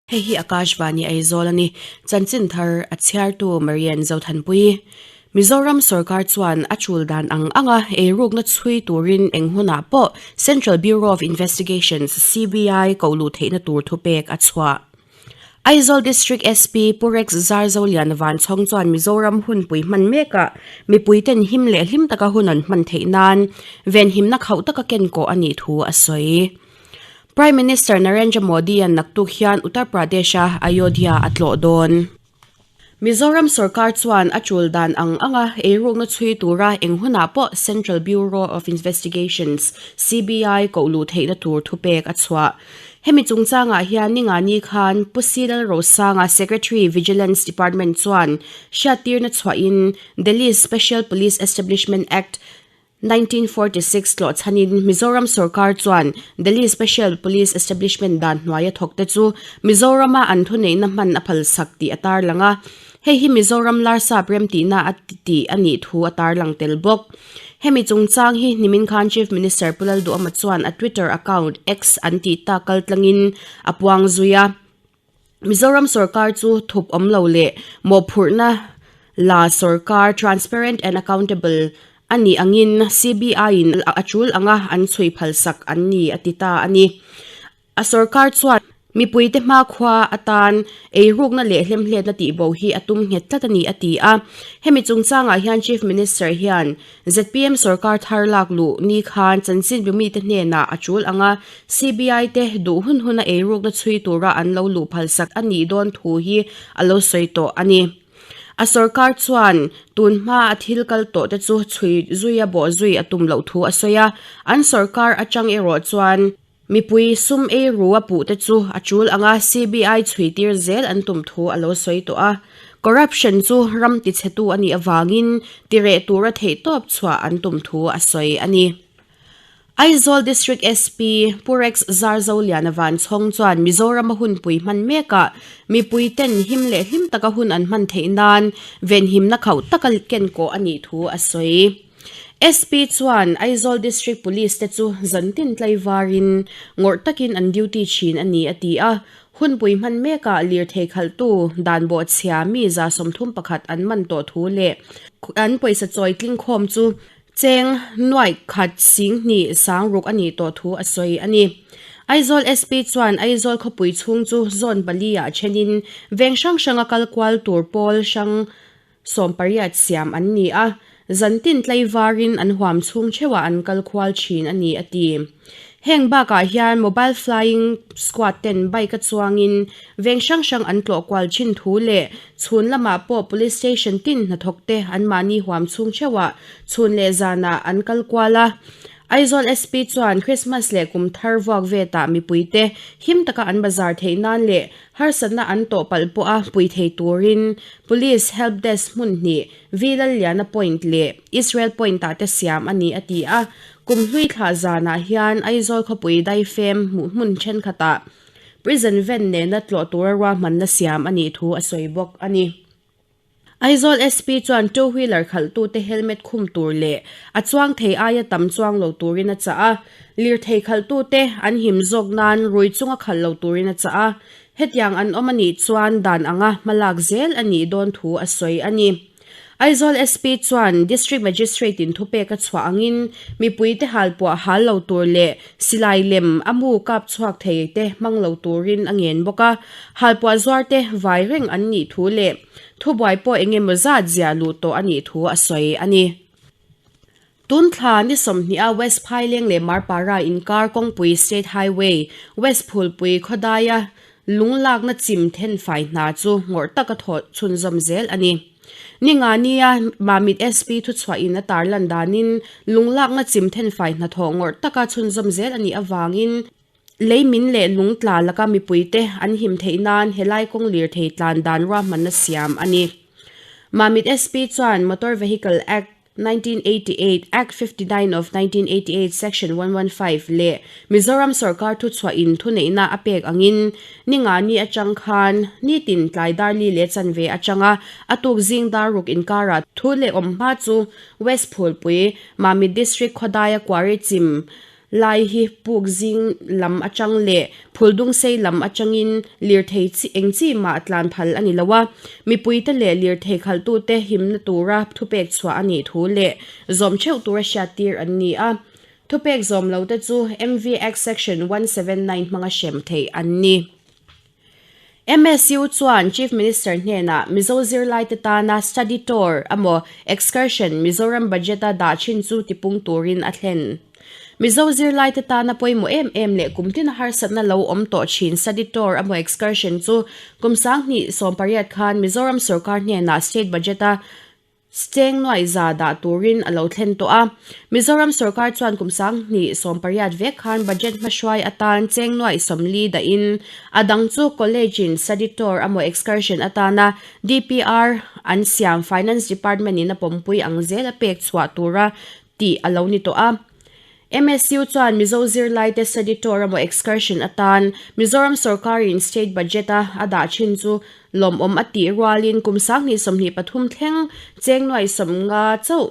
Hei hi Akashvani Aizawl a ni. Chanchin thar a chhiartu Marian Zothanpui. Mizoram sorkar chuan a chul dan ang anga eirukna chhui turin eng hunah pawh Central Bureau of Investigations, CBI, koh luh theihna tur thupek a chhuah. Aizawl District SP Pu Rex Zarzolian Vanchhawng chuan Mizoram hunpui hman mekah mipuiten him leh hlim taka hun an hman theih nan venhimna khauh taka kenkawh a nih thu a sawi. Prime Minister Narendra Modi-a'n naktuk hian Uttar Pradesh-a Ayodhya a tlawh dawn. Mizoram sorkar chuan a tul dan ang anga eirukna chhui tura eng hunah pawh Central Bureau of Investigations, CBI, koh luh theihna tur thupek a chhuah. Hemi chungchangah hian Ningani khan Pu C Lalrosanga, Secretary, Vigilance Department chuan hriattirna chhuahin Delhi Special Police Establishment Act, 1946 tlawh chhanin Mizoram sorkar chuan Delhi Special Police Establishment dan hnuaia thawkte chu Mizorama an thuneihna hman a phalsak tih a tarlang a, hei hi Mizoram Larsap remtihna a tih a nih thu a tarlang tel bawk. Hemi chungchang hi nimin khan Chief Minister Pu Lalduhama chuan a Twitter account X an tih tak kaltlangin a puang zui a. Mizoram sorkar chu thup awm lo leh mawhphurhna la sorkar transparent and accountable a nih angin CBI-in a tul anga an chhui phalsak an ni a ti ta a ni. A sorkar chuan mipuite hmakhua atan eirukna leh hlemhletna tihbo hi a tum nghet tlat a ni a ti a. Hemi chungchangah hian Chief Minister hian Zpm sorkar thar lak luh ni khan chanchinbu mite hnenah a tul ang a, CBI te duh hun huna eirukna chhui tura an lo luh phalsak a nih dawn thu hi a lo sawi tawh a ni. A sorkar chuan tun hma a thil kal tawh te chu chhui zui a bawh zui a tum loh thu a sawi a, an sorkar atang erawh chuan mipui sum eiru a puh te chu a tul ang a, CBI chhui tir zel an tum thu a lo sawi tawh a. Corruption chu ram tichhetu a nih avangin tireh tura theihtawp chhuah an tum thu a sawi a ni. Aizawl District SP Pu Rex Zarzoliana Vanchhawng chuan Mizorama hunpui hman mekah mipuiten him leh hlim taka hun an hman theih nan venhimna khauh taka kenkawh a nih thu a sawi. SP chuan Aizawl District Police te chu zantin tlaivarin ngawrh takin an duty thin a ni a ti a, hunpui hman mekah lirthei khalhtu dan bawhchhia mi 31 an man tawh thu leh an pawisa chawi tlingkhawm chu Cheng nuaih khat sing hnih sang ruk a nih tawh thu a sawi a ni. Aizawl SP chuan Aizawl khawpui chhung chu zone pali ah thenin veng hrang hranga kal kual tur pawl hrang 18 siam an ni a, zantin tlaivarin an huam chhung theuhah an kal khual thin a ni a ti. Heng bakah hian Mobile Flying Squad ten bike a chuangin veng hrang hrang an tlawh kual thin thu leh chhun lamah pawh Police Station tin hnathawk te anmahni huam chhung theuhah chhun leh zanah an kal kual a. Aizawl SP chuan Christmas leh kum thar vuak vetah mipuite him taka an bazar theih nan leh harsatna an tawh palh pawha pui thei turin Police Help Desk hmun hnih V Lalliana Point leh Israel Point-ah te siam a ni a ti a. Kum hlui thlah zanah hian Aizawl khawpui daifem hmuh hmun thenkhatah prison van nena tlawh tura ruahmanna siam a nih thu a sawi bawk a ni. Aizawl SP chuan two wheeler khalhtute helmet khum tur leh a chuang thei aia tam chuang lo turin a chah a, lirthei khalhtute an him zawk nan rui chunga khalh lo turin a chah a, hetiang an awm a nih chuan dan anga hmalak zel a nih dawn thu a sawi a ni. Aizawl SP chuan District Magistrate in thupek a chhuah angin mipuite halpuah hal lo tur leh silai lem a mu kap chhuak thei te hmang lo turin a ngen bawk a, halpuah zuar te vai reng an nih thu leh thubuai pawh eng emaw zat ziah luh tawh a nih thu a sawi a ni. Tun thla ni 20 a West Phaileng leh Marpara inkar kawngpui State Highway, West Phulpui khawdaia lung lakna chim thenfai hna chu ngawrh taka thawh chhunzawm zel a ni. Ni nga nia Mamit SP thuchhuahin a tarlan danin lung lakna chim thenfai hnathawh ngawrh taka chhunzawm zel a nih avangin lei min leh lung tla laka mipuite an him theih nan helai kawng lirthei tlan dan ruahmanna siam a ni. Mamit SP chuan Motor Vehicle Act, 1988, Act 59 of 1988 Section 115 leh Mizoram sorkar thuchhuahin thuneihna a pek angin ni nga ni atang khan nitin tlai dar li leh chanve atanga a tuk zing dar ruk inkarah thu leh awm hma chu West Phulpui, Mamit District khawdaia Quarry chim. lai hi puk zing lam atang leh Phuldungsei lam atangin lirthei chi eng chi mah tlan phal a ni lo a, mipuite leh lirthei khalhtute himna tura thupek chhuah a nih thu leh zawm theuh tura hriattir an ni a. Thupek zawm lote chu MV Act Section 179 hmanga hrem theih an ni. MSU chuan Chief Minister hnenah Mizo zirlaite tana study tour emaw excursion Mizoram budget-a dah thin chu tipung turin a thlen. Mizo zirlaite tana pawimawh em em leh kum tina harsatna lo awm tawh thin study tour emaw excursion chu kum 2018 khan Mizoram sorkar hnenah state budget-a Cheng nuaih za dah turin a lo thlen tawh a. Mizoram sorkar chuan kum 2018 vek khan budget hmahruai atan cheng nuaih 40 dahin a dang chu college-in study tour emaw excursion atana DPR an siam Finance Department-in a pawmpui ang zel a pek chhuah tura tih a lo ni tawh a. MSU chuan Mizo zirlaite study tour emaw excursion atan Mizoram sorkarin state budget-a a dah thin chu lawmawm a tih rualin kum 2023 thleng cheng nuaih 50 chauh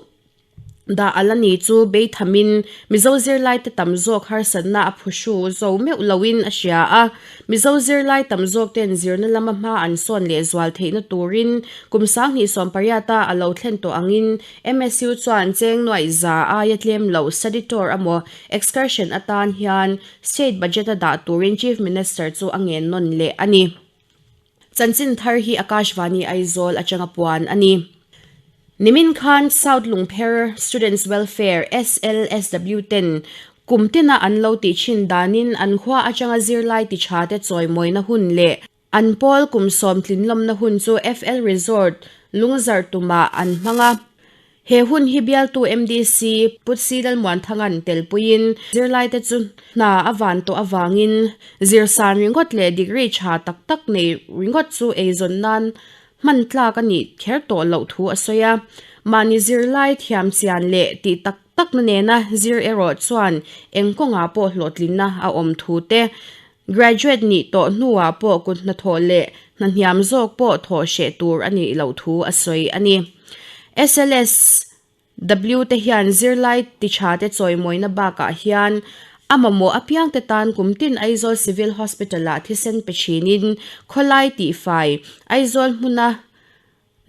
dah a la ni chu beithamin Mizo zirlaite tam zawk harsatna a phuhru zo meuh loin a hria a. Mizo zirlai tam zawk ten zirna lama hma an sawn leh zual theihna turin kum 2018-a a lo thlen tawh angin MSU chuan cheng nuaih za aia tlem loh study tour emaw excursion atan hian state budget a dah turin Chief Minister chu a ngen nawn leh a ni. Chanchin thar hi Akashvani Aizawl atanga puan a ni. Nimin khan South Lungpher Students Welfare, SLSW, ten kum tina an lo tih thin danin an khua atanga zirlai ti tha te chawimawina hun leh An pawl kum sawm tlinlawmna hun chu FL Resort, Lungzarh tumah an hmang a. He hun hi bialtu MDC, Putsi Lalmuanthanga'n telpuiin zirlaite chu hna a van tawh avangin zirsan ringawt leh degree tha tak tak nei ringawt chu eizawn nan hman tlak a nih kher tawh loh thu a sawi a. Mahni zirlai thiam chian leh tih tak takna nena zir erawh chuan eng kawngah pawh hlawhtlinna a awm thu te Graduate nih tawh hnuah pawh kut hnathawh leh hna hniam zawk pawh thawh hreh tur a nih loh thu a sawi a ni. SLSW te hian zirlai ti tha te chawimawina bakah hian a mamawh apiang te tan kum tin Aizawl Civil Hospital-ah thisen pe thinin khawlai tihfai Aizawl hmuna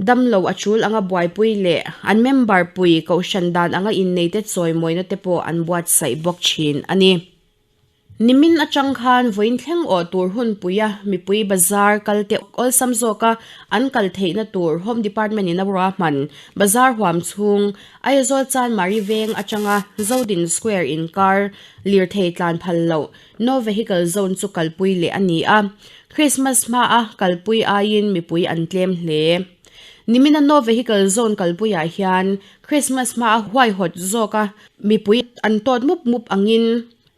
Damlo a tul anga buaipui leh an member pui kohhran dan anga inneite chawimawina te pawh an buatsaih bawk thin a ni. Nimin atang khan vawiin thleng awh tur hunpuia mipui bazar kal te awlsam zawka an kal theihna tur Home Department in a ruahman bazar huam chhung Aizawl Chanmari veng atanga Zodin Square inkar lirthei tlan phal loh No Vehicle Zone chu kalpui leh a ni a, Christmas hmaa kalpui aiin mipui an tlem hle. Nimina No Vehicle Zone kalpuiah hian Christmas hmaa huaihawt zawka mipui an tawt mup mup angin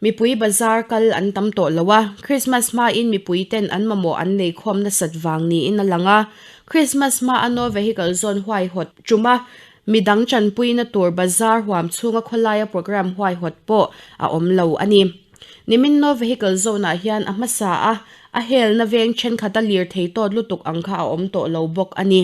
mipui bazar kal an tam tawh lo a, Christmas hmain mipui ten an mamawh an nei khawm nasat vang niin a lang a. Christmas hmaa No Vehicle Zone huaihawt tuma midang tanpuina tur bazar huam chhunga khawlaia programme huaihawt pawh a awm lo a ni. Nimin No Vehicle Zone-ah hian a hmasa a, a helna veng thenkhat a lirthei tawt lutuk ang kha a awm tawh lo bawk a ni.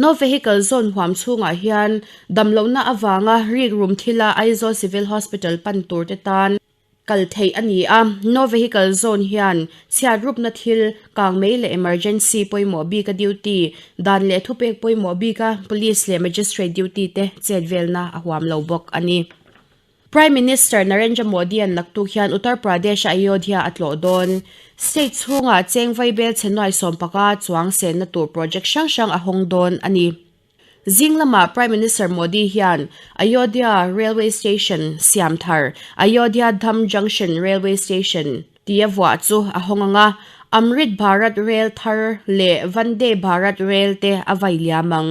No Vehicle Zone huam chhungah hian damlohna avanga rikrum thila Aizawl Civil Hospital pan turte tan kal theih a ni a. No Vehicle Zone hian chhiatrupna thil, kangmei leh emergency pawimawh bika duty, dan leh thupek pawimawh bika Police leh Magistrate duty te chetvelna a huam lo bawk a ni. Prime Minister Narendra Modi-a'n naktuk hian Uttar Pradesh-a Ayodhya a tlawh dawn. State chhungah cheng vaibel chhe nuai sawmpaka chuang senna tur project hrang hrang a hawng dawn a ni. Zing lamah Prime Minister Modi hian Ayodhya Railway Station siam thar, Ayodhya Dham Junction Railway Station tia vuah chu a hawng ang a, Amrit Bharat Rail thar leh Vande Bharat Rail te a vai liam ang.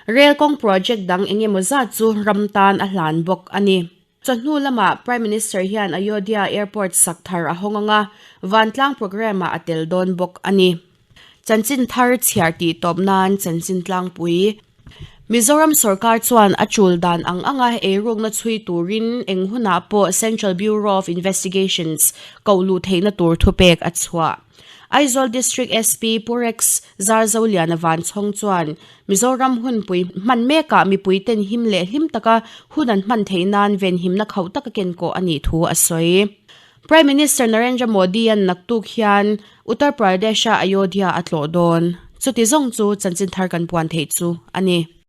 Rail kawng project dang eng emaw zat chu ram tan a hlan bawk a ni. Chawhnu lamah Prime Minister hian Ayodhya Airport sak thar a hawng ang a, vantlang programme-ah a tel dawn bawk a ni. Chanchin thar chhiar tih tawp nan chanchin tlangpui. Mizoram sorkar chuan a tul dan ang anga eirukna chhui turin eng hunah pawh Central Bureau of Investigations koh luh theihna tur thupek a chhuah. Aizawl District SP Pu Rex Zarzoliana Vanchhawng chuan Mizoram hunpui hman mekah mipuiten him leh hlim taka hun an hman theih nan venhimna khauh taka kenkawh a nih thu a sawi. Prime Minister Narendra Modi-a'n naktuk hian Uttar Pradesh-a Ayodhya a tlawh dawn. Chuti zawng chu chanchin thar kan puan theih chu a ni.